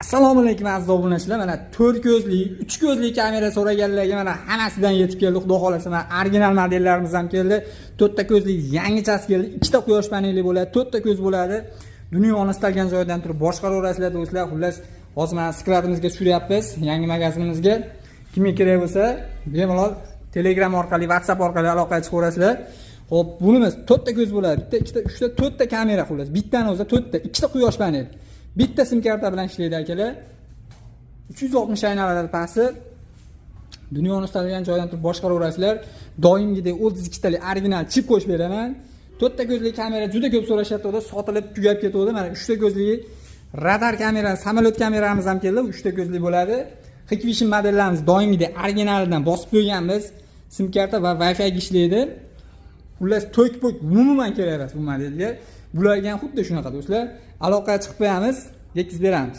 Assalomu alaykum, aziz obunachilar. Mana 4 ko'zli, 3 ko'zli kamera so'raganlarga mana hammasidan yetib keldi. Xudo xolasa, mana original modellarimiz ham keldi. To'rtta ko'zli yangichasi keldi. Ikkita quyosh paneli bo'ladi, to'rtta ko'z bo'ladi. Dunyoni istalgan joyidan turib boshqaraverasizlar, do'stlar. Xullas, hozir mana skladimizga tushiryapmiz, yangi magazinimizga. Kimga kerak bo'lsa, bemalol Telegram orqali, WhatsApp orqali aloqaga chiqaverasizlar. Xo'p, bunimiz to'rtta ko'z bo'ladi. Bitta, ikkita, uchta, to'rtta kamera xullas. Bittani o'zida to'rtta, ikkita quyosh paneli. Bitta sim karta bilan ishlaydi, akalar. 360 aylanadi pasti. Dunyoni istalgan joydan turib boshqaraverasizlar. Doimgidek 32 talik original chip qo'shib beraman. To'rtta ko'zli kamera juda ko'p so'rashyapti, sotilib tugab ketuvdi. Mana uchta ko'zli radar kamera, samolyot kameramiz ham keldi, uchta ko'zli bo'ladi. Hikvision modellarimiz doimgidek originalidan bosib qo'yganmiz. Sim karta va Wi-Fi ishlaydi. Xullas, tok pok umuman kerak emas bu modelga. Bularga ham xuddi shunaqa, do'stlar. Aloqaga chiqib qo'yamiz, yetkazib beramiz.